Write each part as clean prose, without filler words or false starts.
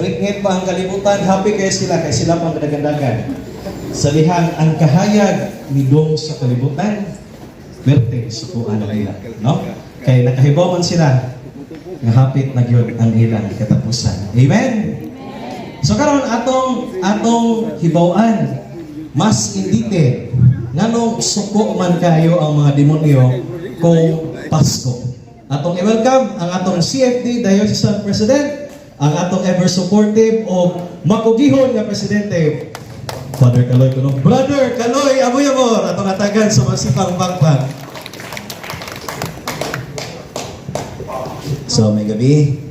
Bisan ngit pa ang kalibutan, happy kay sila kay sila pang kadagandagan. Sa dihang ang kahayag midong sa kalibutan, perte sukuan nila, no? Kay nakahibaw man sila nga hapit na gyud ang ilang katapusan. Amen. So karon atong atong hibaw-an mas in detail nganong suko man kayo ang mga demonyo kung Pasko. Atong i-welcome ang atong CFD Diocesan President, ang atong ever supportive o makugihon nga presidente, Father Kaloy kuno. Brother Kaloy Amoy-Amor, atong atagan sa masipang pangpang. So may gabi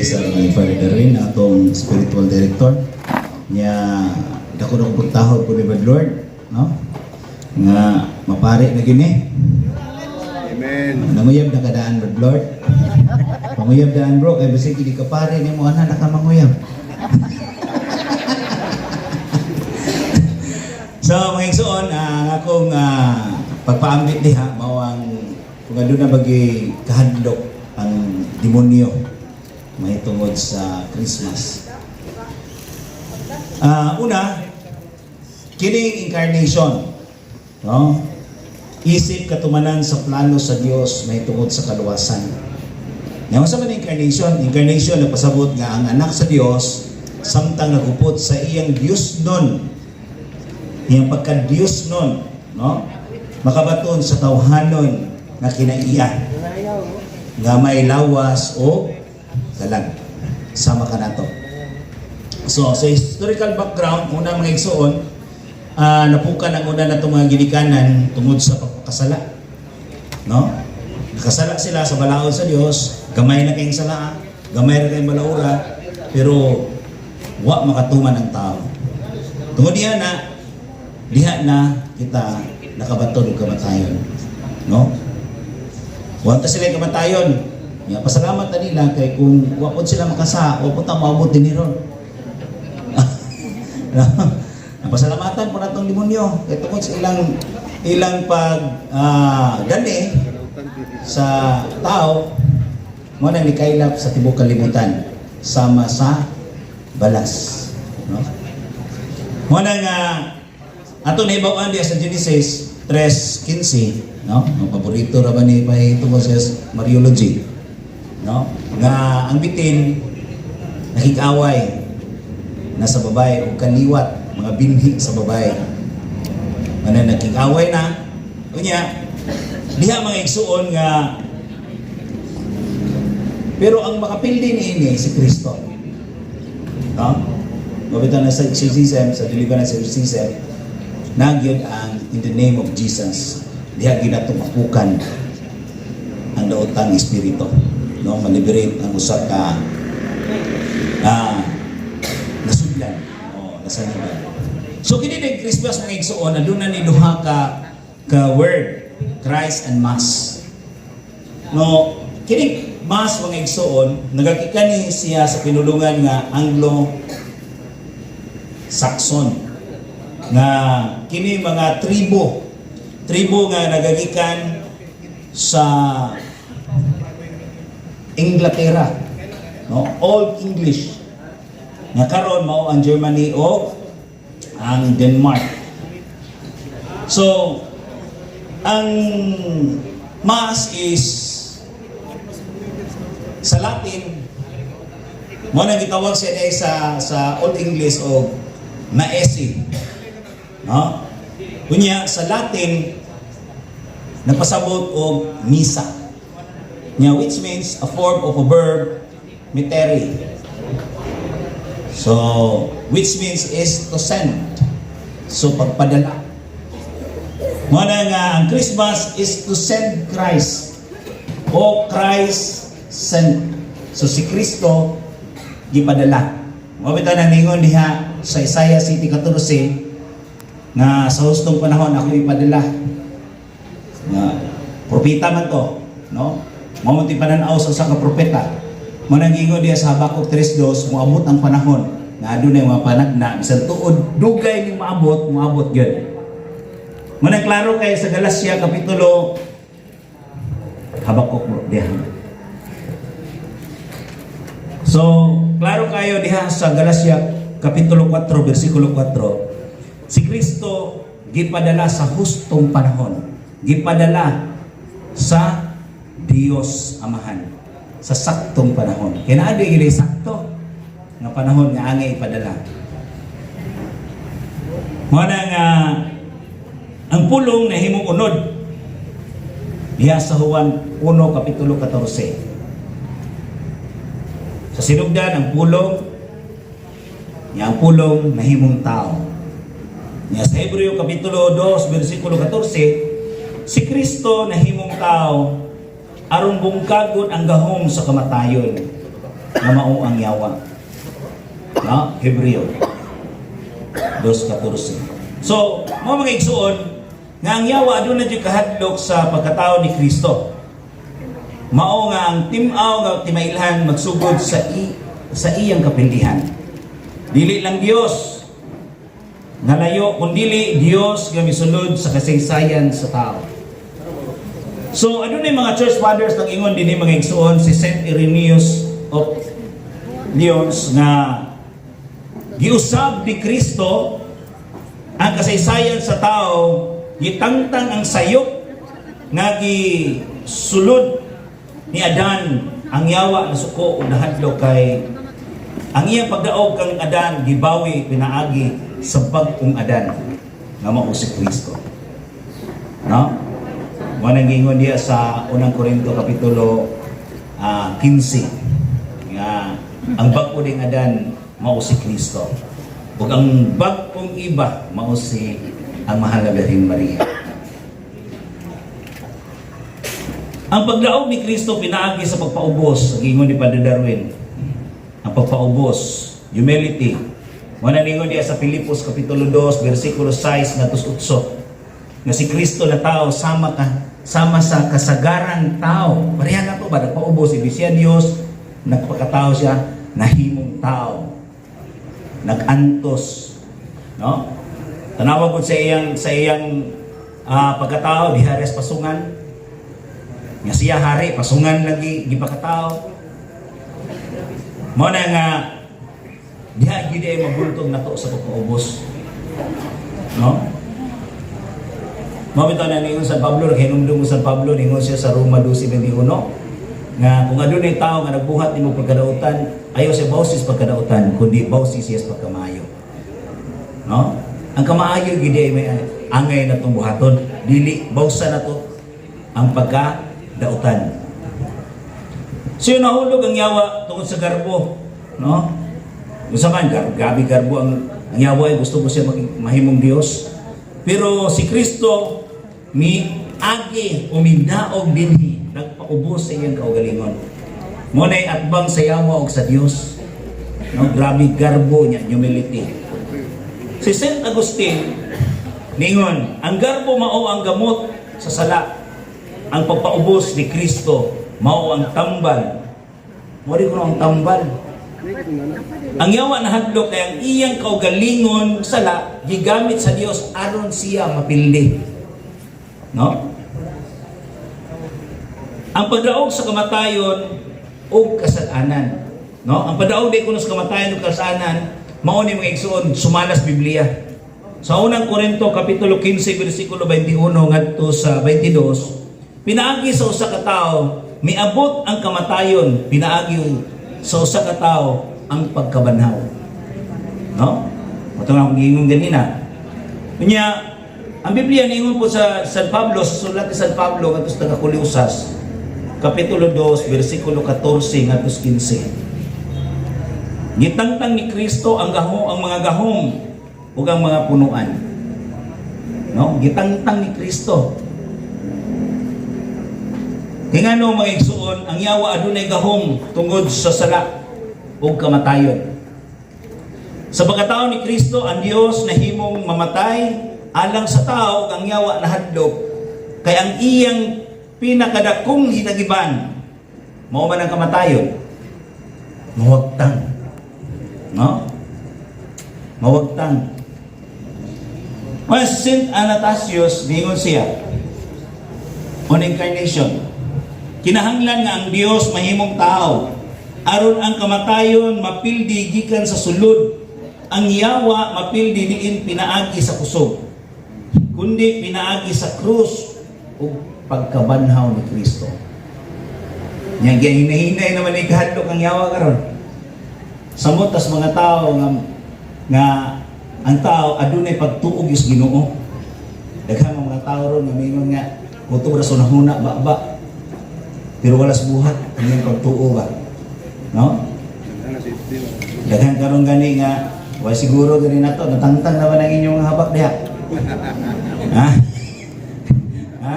sa mga Father Darwin, atong spiritual director. Nya dako na kong pagtahod po ni Brad Lord, no? Nga mapare na gini. Amen. Nanguyab na kadaan, Brad Lord. Panguyab daan, bro, kay bisag hindi ka pare nimo ana nakamanguyab. So mga igsoon, ang akong pagpaambit diha mao ang kung aduna bagi kahadlok ang demonyo mahitungod sa Christmas. Una, kining incarnation, no? Isip katumanan sa plano sa Dios mahitungod sa kaluwasan. Nga sa man incarnation, incarnation nagpasabot nga ang anak sa Dios samtang nagupot sa iyang Dios nun, iyang pagka-Diyos nun, no? Makabaton sa tawhanon nga kinaiya nga may lawas o kalag sama ka nato. So sa historical background, una mga igsoon, napukan ang una natong mga ginikanan tungod sa pagpakasala. No? Nakasala sila sa balaod sa Dios, gamay na kayong sala, gamay ra kayong balaura, pero wa makatuman ang tao. Tungod diha na, diha na kita nakabaton og kamatayon. No? Wa ta sila kamatayon. Ya, pasalamat na nila kay kung wa pod sila makasa, wa pod ta maabot dinhi ron. No? Ang pasalamatan po natong demonyo kay tungod sa ilang ilang pag dani sa tao mo na nikaylap sa tibuok kalibutan sama sa balas, no? Mo na nga ato nahibaw-an diya sa Genesis 3:15, no? Ang paborito ra ba ni pahitungod sa Mariology, no? Nga ang bitin nakikaway na sa babae o kaliwat mga binhi sa babae mana nakikaway na. Unya diha mga igsuon nga pero ang makapildi niini si Kristo, no? Mabita na sa exorcism, sa deliverance exorcism, nagyod ang in the name of Jesus diha ginatumakukan ang daotang espiritu, no? Maliberate ang usa ka nasudlan o nasaniban. So kini ning Christmas mga igsuon, aduna ni duha ka ka word, Christ and Mass, no? Kini Mass mga igsuon, nagagikan ni siya sa pinulungan nga Anglo Saxon nga kini mga tribo tribo nga nagagikan sa Inglaterra, no? Old English nga karon mao ang Germany o ang Denmark. So ang Mass is sa Latin mo nang gitawag siya diay sa sa Old English og maesi, no? Unya sa Latin nagpasabot og misa nya, which means a form of a verb mittere, so which means is to send. So pagpadala. Mo na nga ang Christmas is to send Christ o Christ sent. So si Kristo gipadala. Mao bitaw nang ningon diha sa Isaiah 7:14 nga sa hustong panahon ako ipadala. Nga propeta man to, no? Mao man pananaw sa usa ka propeta. Mo nang giingon diha sa Habakuk 3:2, moabot ang panahon nga adunay mga panagna bisan tuod dugay ning maabot, moabot gyud. Mo nang klaro kay sa Galacia kapitulo. Habakuk bro diha. So, klaro kayo diha sa Galacia kapitulo 4 bersikulo 4. Si Kristo gipadala sa hustong panahon. Gipadala sa Dios Amahan sa saktong panahon. Kaya naa gyud sakto nga panahon nga angay ipadala. Mao na nga ang pulong nahimong unod diha sa Juan 1 kapitulo 14. Sa sinugdan ang pulong niya, ang pulong nahimong tao. Niya sa Hebreo kapitulo 2 bersikulo 14, si Kristo nahimong tao aron bungkagon ang gahom sa kamatayon nga mao ang yawa. No? Hebreo 2:14. So, mao, mga igsuon, nga ang yawa aduna jud kahadlok sa pagkatao ni Kristo. Mao nga ang tim-aw nga timailhan magsugod sa iyang kapildihan. Dili lang Dios nga layo, kundili Dios nga misulod sa kasaysayan sa tao. So, ano na yung mga church fathers nag-ingon dinhi, mga igsuon? Si Saint Irenaeus of Lyons nga giusab ni Kristo ang kasaysayan sa tao, gitangtang ang sayop nga gisulod ni Adan. Ang yawa nasuko o nahadlok kay ang iyang pagdaog kang Adan gibawi pinaagi sa bag-ong Adan nga mao si Kristo. No? Mao nang giingon diya sa Unang Korinto kapitulo 15 nga ang bag-o ding Adan mao si Kristo. Ug ang bag-ong Eva mao si ang mahal na Birhen Maria. Ang pagdaog ni Kristo pinaagi sa pagpaubos, ang giingon ni Padre Darwin. Ang pagpaubos, humility. Mao na ningon diya sa Filipos kapitulo 2 bersikulo 6 ngadto 8 nga si Kristo na tao sama sa kasagarang tao. Pareha na to ba, nagpaubos ibig siya Dios, nagpakatao siya, nahimong tao. Nagantos, no? Tanawa gud sa iyang pagkatao diha res pasungan. Nga siya hari, pasungan lagi gipakatao. Mao na nga diha gyud ay mabultong nato sa pagpaubos. No? Mao bitaw na ningon San Pablo, naghinumdum San Pablo, ningon siya sa Roma 12:21 nga kung adunay tao nga nagbuhat nimo pagkadautan, ayaw siya bawsis pagkadautan, kundi bawsi siya sa pagkamaayo. No? Ang kamaayo gid ay may angay na itong buhaton, dili bawsa na to ang pagkadautan. So yun, nahulog ang yawa tungod sa garbo, no? Unsa man grabe garbo ang yawa ay gusto mo siya maging mahimong Dios. Pero si Kristo mi agi o mindaog dinhi, nagpaubos sa iyang kaugalingon. Mao nay atbang sa yawa og sa Dios. No, grabe garbo niya, humility. Si Saint Agustin ningon, ang garbo mao ang gamot sa sala. Ang pagpaubos ni Kristo mao ang tambal. Mao ko ang tambal. Ang yawa nahadlok kay ang iyang kaugalingon sala gigamit sa Dios aron siya mapildi. No? Ang pagdaog sa kamatayon ug kasalanan. No? Ang pagdaog di kuno sa kamatayon ug kasalanan mao ni, mga igsuon, sumalas Biblia. Sa Unang Korinto kapitulo 15 bersikulo 21 ngadto sa 22, pinaagi sa usa ka tawo miabot ang kamatayon, pinaagi sa usa ka tawo ang pagkabanhaw. No? Ito nga akong giingon ganina. Unya, ang Biblia niingon po sa San Pablo, sa sulat ni San Pablo ngadto sa taga Colosas, kapitulo 2, bersikulo 14 ngadto sa 15. Gitangtang ni Kristo ang mga gahom ug ang mga punuan. No? Gitangtang ni Kristo. Kaya ngano, mga igsuon, ang yawa adunay gahom tungod sa sala ug kamatayon. Sa pagkatao ni Kristo, ang Dios nahimong mamatay alang sa tao ug ang yawa nahadlok kay ang iyang pinakadakong hinagiban mao man ang kamatayon. Mawagtang. No? Mawagtang. Well, Saint Anastasius, ningon siya on incarnation. Kinahanglan nga ang Dios mahimong tao. Aron ang kamatayon mapildi gikan sa sulod, ang yawa mapildi diin pinaagi sa kusog, kundi pinaagi sa krus ug pagkabanhaw ni Kristo. Nya hinahinay naman ni kahadlok ang yawa karon. Samot tas mga tao nga nga ang tao adunay pagtuo sa Ginoo. Daghang mga tao ron nga mingon nga kutob ra sa hunahuna ba ba. Pero wala sa buhat ang iyang pagtuo ba. No? Daghan karon gani nga wa siguro gani nato natangtang naman ang inyong habak diha. Ha? Ha?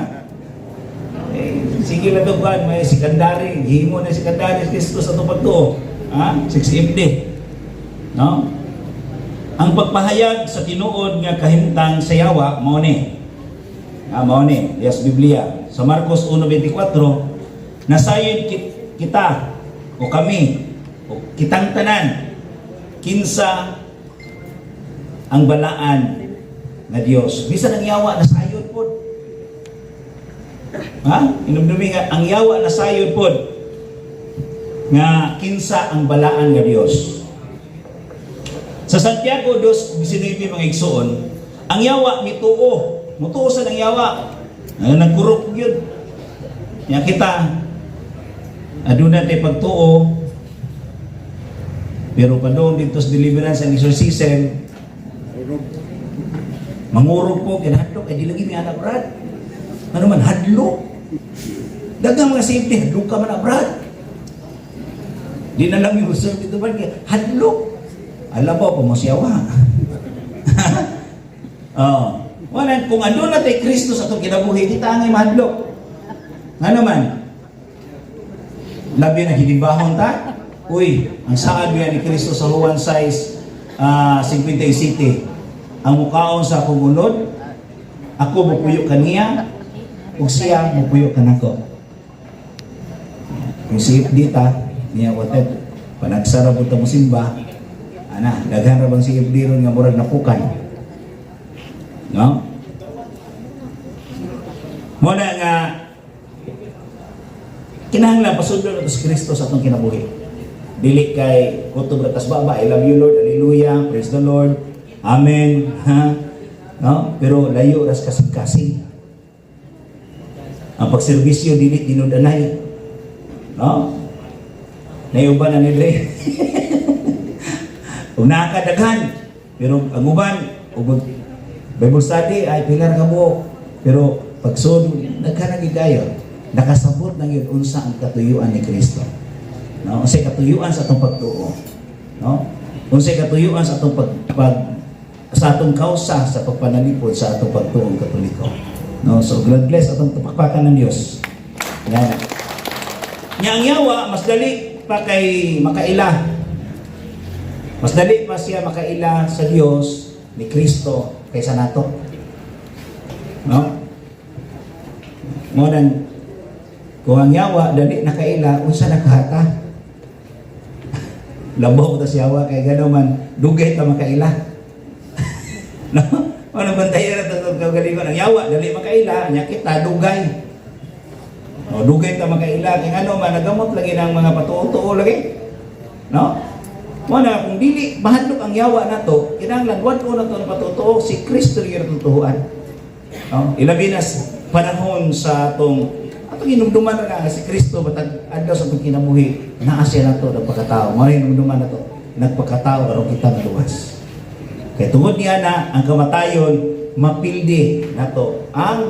Eh, sige lang to kuan, may secondary, gihimo na secondary si Kristo sa atong pagtuo. Ha? 6 FD. No? Ang pagpahayag sa tinuod nga kahimtang sa yawa mao ni. Ah, mao ni, yes, Biblia. Sa Marcos 1:24, nasayod kita o kami o kitang tanan kinsa ang balaan nga Dios. Bisan ang yawa nasayod pod. Ha? Inumdumi nga ang yawa nasayod pod nga kinsa ang balaan nga Dios. Sa Santiago 2:19, mga igsoon, ang yawa mituo. Mutuo sa ang yawa. Ay, nagkurok yun. Nya kita, aduna tay pagtuo, pero padung dito sa deliverance and exorcism, mangurog po, kinahadlok, eh di lagi mi anak, Brad. Ano man, hadlok. Daghang mga safety, hadlok ka man, Brad. Di na lang yung serve dito, Brad, kaya hadlok. Alam mo, pumusyawa. Oh. Wala, kung aduna tay Kristo sa atong kinabuhi, kita ang mahadlok. Nga naman, labi na hinimbahon ta. Uy, ang saad niya ni Kristo sa Juan 6, 57, "Ang mukaon sa akong unod, ako mupuyo kaniya, ug siya mupuyo kanako." Kung si dita, niya watet, panagsara po ta mo simba, ana, daghan ra bang CFD ron nga murag napukan. No? Muna nga kinahanglan pasudlo nato si Kristo sa atong kinabuhi. Dili kay kutob ra tas baba, "I love you, Lord, hallelujah, praise the Lord, amen," ha? No? Pero layo ras kasing-kasing. Ang pagserbisyo dili tinud-anay. No? Nayuban na ni Dre. Ug nakadaghan, pero ang uban ug mag Bible study ay pila ra ka buok. Pero pagsud naghan na gyud kayo. Nakasabot na gyud unsa ang katuyuan ni Kristo. No? Unsay katuyuan sa atong pagtuo. No? Unsay katuyuan sa atong pag, pag sa atong kausa sa pagpanalipod sa atong pagtuong Katoliko. No? So God bless atong tapakpakan ng Dios. Yan. Nya ang yawa mas dali pa kay makaila. Mas dali pa siya makaila sa Dios ni Kristo kaysa nato. No? Mo nang kung ang yawa dali nakaila, unsa nakahata? Labaw ta siya kay gano man dugay ta makaila. No? Ano bantayan na to kagalingon ang yawa dali makaila, nya kita dugay. O dugay ta makaila kay ngano man nagamot lagi ng mga patuo-tuo lagi. No? Mo na kung dili mahadlok ang yawa nato, kinahanglan wad-on nato ang patuo si Kristo gyud atong tuhuan. No? Ilabi na sa panahon sa atong atong hinumduman na nga si Kristo matag adlaw sa atong kinabuhi, naa siya nato nagpakatao. Mao hinumduman nato, nagpakatao aron kita maluwas. Kay tungod niya na ang kamatayon mapildi nato ang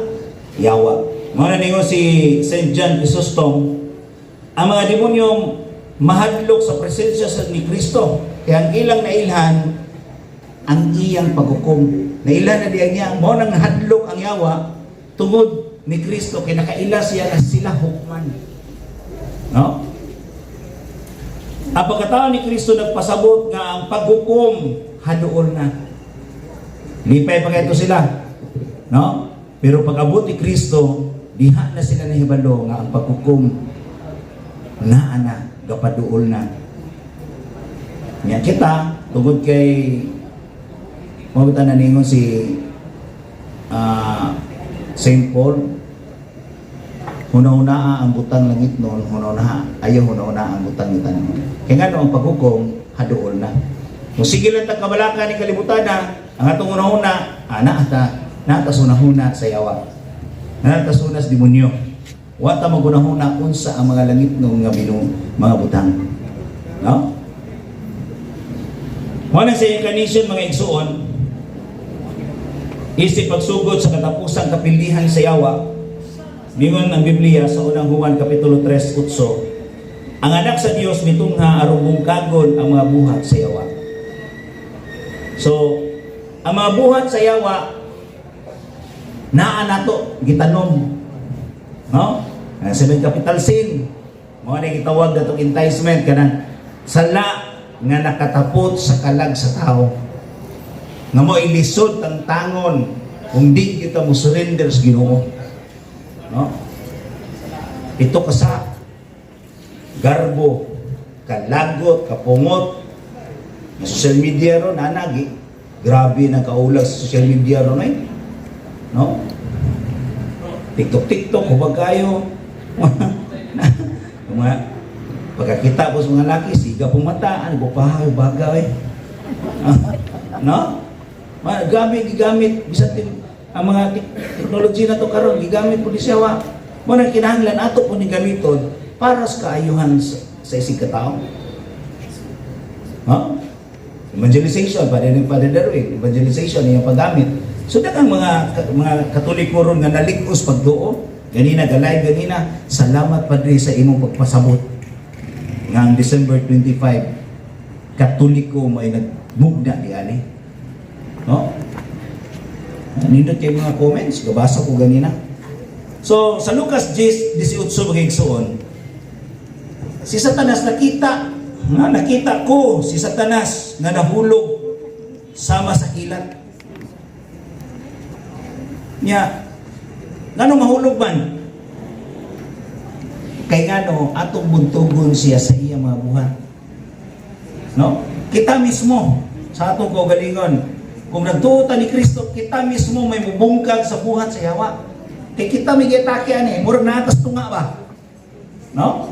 yawa. Mao na ningon si St. John Chrysostom, ang mga demonyo mahadlok sa presensya sa ni Kristo. Kaya ang ilang nailhan ang iyang paghukom. Nailhan na diyan niya, mao nang nahadlok ang yawa tungod ni Kristo kay nakaila siya na sila hukman. No? Ang pagkatao ni Kristo nagpasabot nga ang paghukom haduol na. Lipay pa kayo sila. No? Pero pag abot ni Kristo, diha na sila nahibalo nga ang paghukom naa na, gapaduol na. Nya kita, tungod kay mao na ningon si Saint Paul, Huna-hunaa ang butang langitnon, huna-hunaa, ayaw huna-hunaa ang butang yutanon. Kay ngano, ang paghukom haduol na. Kung sige lang tag kabalaka ni kalibutan na, ang atong hunahuna, ana ata, naa ta sa hunahuna sa yawa. Naa ta sa sa demonyo. Wa ta maghunahuna unsa ang mga langitnon nga binu mga butang. No? Mao na sa incarnation, mga igsuon, isip pagsugod sa katapusang kapildihan sa yawa. Ningon ang Biblia sa Unang Juan Kapitulo 3:8, ang anak sa Dios mitungha aron bungkagon ang mga buhat sa yawa. So, ang mga buhat sa yawa naa nato gitanom. No? Ang seven capital sin. Mao na gitawag datong enticement, kanang sala nga nakatapot sa kalag sa tao. Nga mo ilisod tangtangon kung di kita mo surrender sa Ginoo. No? Ito ka sa garbo, kalagot, kapungot. Sa social media ron, nanagi. Grabe na kaulag sa social media ron ay. No? TikTok, TikTok, hubag kayo. Yung mga, pagkakita ko sa mga laki, siga pong mata, ano ba pa, bagay. No? Gamit, gigamit, bisan ang mga technology na to karon gigamit po ni siya wa. Mo na kinahanglan ato po ni gamiton para sa kaayuhan sa isig katao. Ha? Evangelization, pa rin Padre Darwin, evangelization iyang paggamit. So daghang mga Katoliko ron nga nalig-os pagduo. Ganina galay ganina, salamat, Padre, sa imong pagpasabot nga ang December 25 Katoliko may nagmugna di ani. No? Nindot kay mga comments, gabasa ko ganina. So, sa Lucas 10, 18, mga igsuon, si Satanas nakita, nga nakita ko si Satanas nga nahulog sama sa kilat. Nya, ngano mahulog man? Kay ngano atong buntugon siya sa iya mga buhat. No? Kita mismo sa atong kaugalingon, kung nagtuo ta ni Kristo, kita mismo may mubungkag sa buhat sa yawa. Kay kita may giatake ani, murag naa tas tunga ba? No?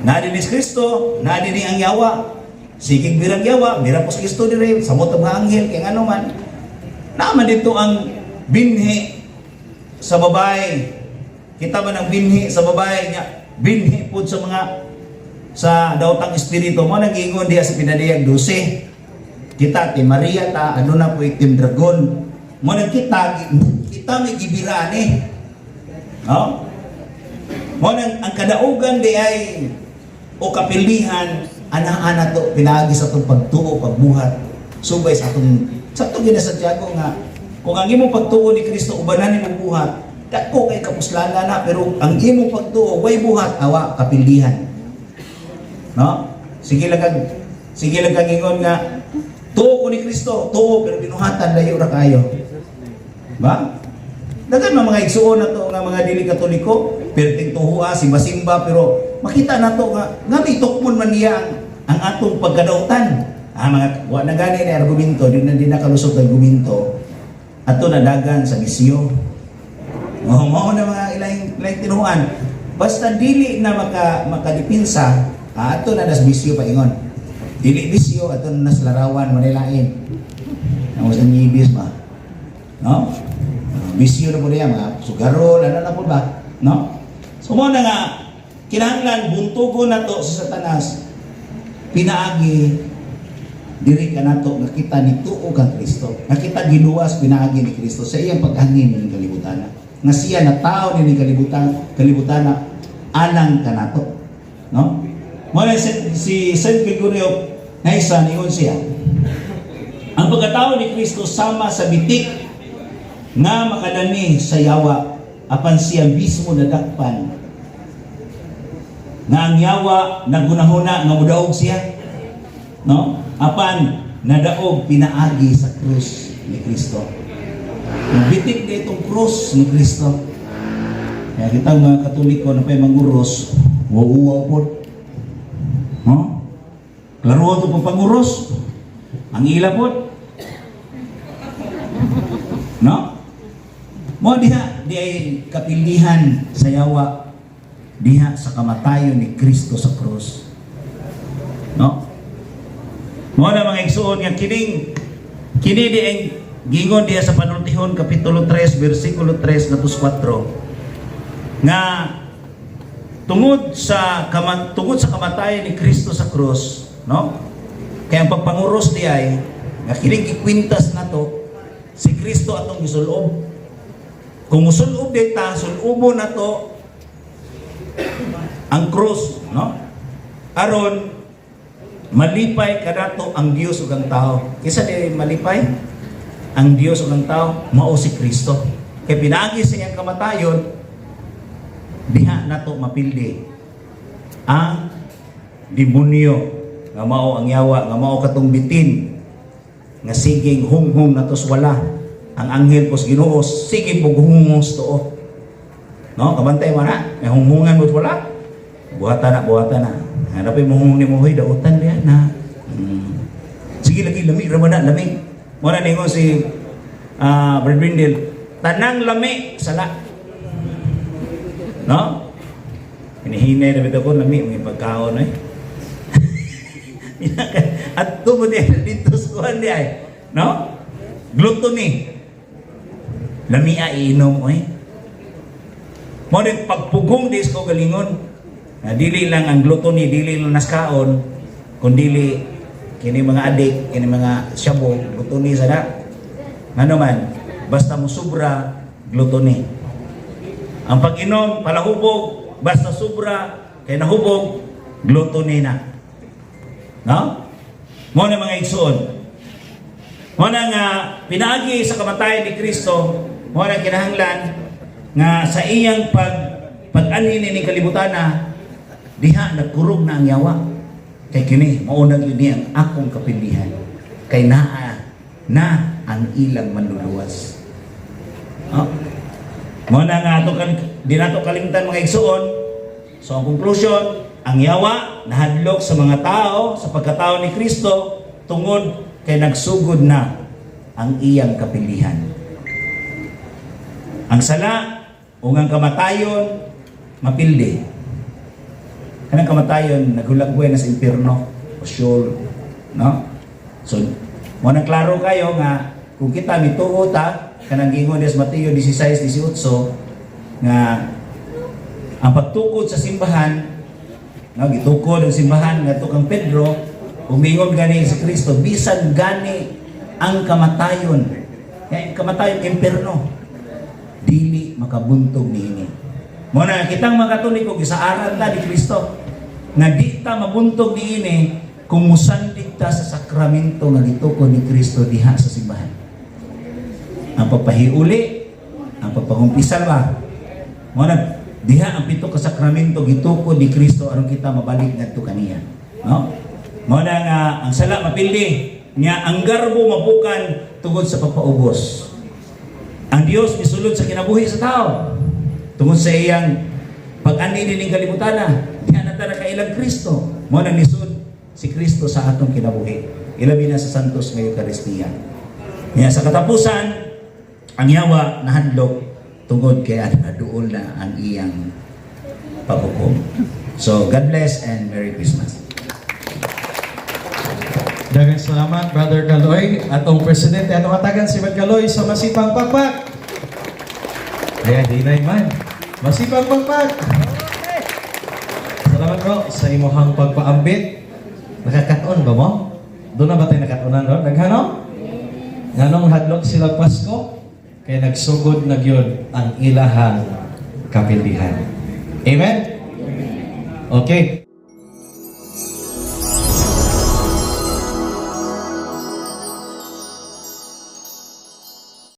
Naa ni Kristo, naa ni ang yawa. Sigig birang yawa, bira po si Kristo dire, samot ang mga anghel, kay ngano man. Naa man dito ang binhi sa babae. Kita man ang binhi sa babae niya, binhi pud sa mga sa daotang espiritu mo nang giingon diha sa Pinadiyag 12. Kita ti Maria ta, ano na po team dragon. Mo nang kita kita may gibira ni. No? Mo nang ang kadaugan di ay o kapilihan ana-ana to pinaagi sa atong pagtuo, pagbuhat subay sa atong gina Santiago nga kung ang imong pagtuo ni Kristo ubanan nimo buhat, dako kay kapuslanan na, pero ang imong pagtuo way buhat, awa kapildihan, no? Sige lang kag ingon nga tuo ko ni Kristo, tuo, pero binuhatan layo ra kayo ba? Daghan man mga igsuon na to nga mga dili Katoliko, perting tuhua, simba-simba, pero makita nato nga nga may tukmon man niya ang atong pagkadautan. Ah, mga wa na gani ni argumento, di na kalusot ang argumento. Ato na dagan sa bisyo. Oh, mao na mga ilaing ilaing tinuan. Basta dili na makadipinsa, ato na nas bisyo paingon. Dili bisyo, ato na nas larawan manilain. Ang sa ibis ba? No? Bisyo na po niya, mga sugarol, ano na po ba? No? So mo na nga, kinahanglan buntugon na to sa Satanas. Pinaagi diri ka nato nga kita ni tuo kang Kristo. Nga kita giluwas pinaagi ni Kristo sa iyang pag-angin ning kalibutan. Nga siya na tao ni kalibutan, kalibutan alang kanato. No? Mo na si Saint Gregorio Nyssa, ningon siya, ang pagkatao ni Kristo sama sa bitik nga makadani sa yawa, apan siya mismo nadakpan nga ang yawa nagunahuna nga mudaog siya, no? Apan nadaog pinaagi sa krus ni Kristo. Bitik na itong krus ni Kristo. Kaya kita mga Katoliko na pa'y manguros, uwaw po, no? Klaro ito pong panguros ang ila po, no? Mo diha di ay kapilihan sa yawa. diha sa kamatayon ni Kristo sa krus. No? Mao na, mga igsuon, nga kining kini di ang gingon diha sa Panultihon kapitulo 3 bersikulo 3 ngadto 4 nga tungod sa kamatayan ni Kristo sa krus, no? Kaya ang pagpanguros di ay nga kining gikwintas nato si Kristo atong gisulob. Kung musulob di ta, sulubon nato ang krus, no? Aron malipay kanato ang Dios ug ang tao. Kinsa di malipay? Ang Dios ug ang tao, mao si Kristo. Kay pinaagi sa iyang kamatayon, diha nato mapildi ang demonyo nga mao ang yawa, nga mao katong bitin nga siging hunghong natos wala ang anghel pos Ginoo, sige pog hunghong sa tuo, no? Kabantay mo na may hunghungan mo, wala, buhata na, buhata na. Hanapin mo hunghong nimo, "Hoy, dautan diha na." Sige lagi, lami ra man na, lami mo na. Ningon si Brad Windel, tanang lami sala, no? Hinihinay na bitaw ko, lami mga pagkaon eh. At mo di dito sa kuan di ay, no? Gluttony. Lamia iinom oy. Mo din pagpugong di sa galingon. Na dili lang ang gluttony, dili lang naskaon, kundi kini mga adik, kini mga shabu, gluttony sa na. Ngano man, basta mo sobra, gluttony. Ang pag-inom, palahubog, basta sobra, kay nahubog, gluttony na. No? Mo na, mga igsuon. Mo na nga pinaagi sa kamatayan ni Kristo, mo na kinahanglan nga sa iyang pag-anhin ni kalibutan na diha nagkurog na ang yawa. Kay kini mao na gyud ni ang akong kapilihan. Kay naa na ang ilang manluluwas. No? Mo na nga ato kan di nato kalimtan, mga igsuon. So ang conclusion, ang yawa nahadlok sa mga tao sa pagkatao ni Kristo tungod kay nagsugod na ang iyang kapilihan. Ang sala ug ang kamatayon mapildi. Kanang kamatayon naghulagway na sa impierno o Sheol, no? So, mo nang klaro kayo nga kung kita mituo ta kanang gingon des Mateo 16:18 nga ang pagtukod sa simbahan, no, gitukod ang simbahan ngadto kang Pedro, umingon gani si Kristo, bisan gani ang kamatayon, kay kamatayon impierno, dili makabuntog niini. Mo na kitang mga Katoliko, gisaaran ta ni Kristo nga di ta mabuntog niini kung musandig ta sa sakramento nga gitukod ni Kristo diha sa simbahan, ang pagpahiuli, ang pagpangumpisal ba. Mo na diha ang pito ka sakramento gitukod ni Kristo aron kita mabalik ngadto kaniya. No? Mo na nga ang sala mapildi nga ang garbo mapukan tungod sa pagpaubos. Ang Dios misulod sa kinabuhi sa tao tungod sa iyang pag-ani nining kalibutan na diha na ta nakailang Kristo. Mo na nisud si Kristo sa atong kinabuhi. Ilabi na sa Santos nga Eukaristiya. Nga sa katapusan, ang yawa nahadlok tungod kay naduol na ang iyang paghukom. So, God bless and Merry Christmas. Daghang salamat, Brother Kaloy. Atong presidente, atong hatagan si Brother Kaloy sa masipang pakpak. Ayan, hinay man. Masipang pakpak. Salamat, bro, sa imuhang pagpaambit. Nakakaton ba mo? Doon na ba tayo nakatunan ron? Naghano? Nganong hadlok sila Pasko? Kaya nagsugod na gyud ang ilahang kapildihan. Amen? Okay.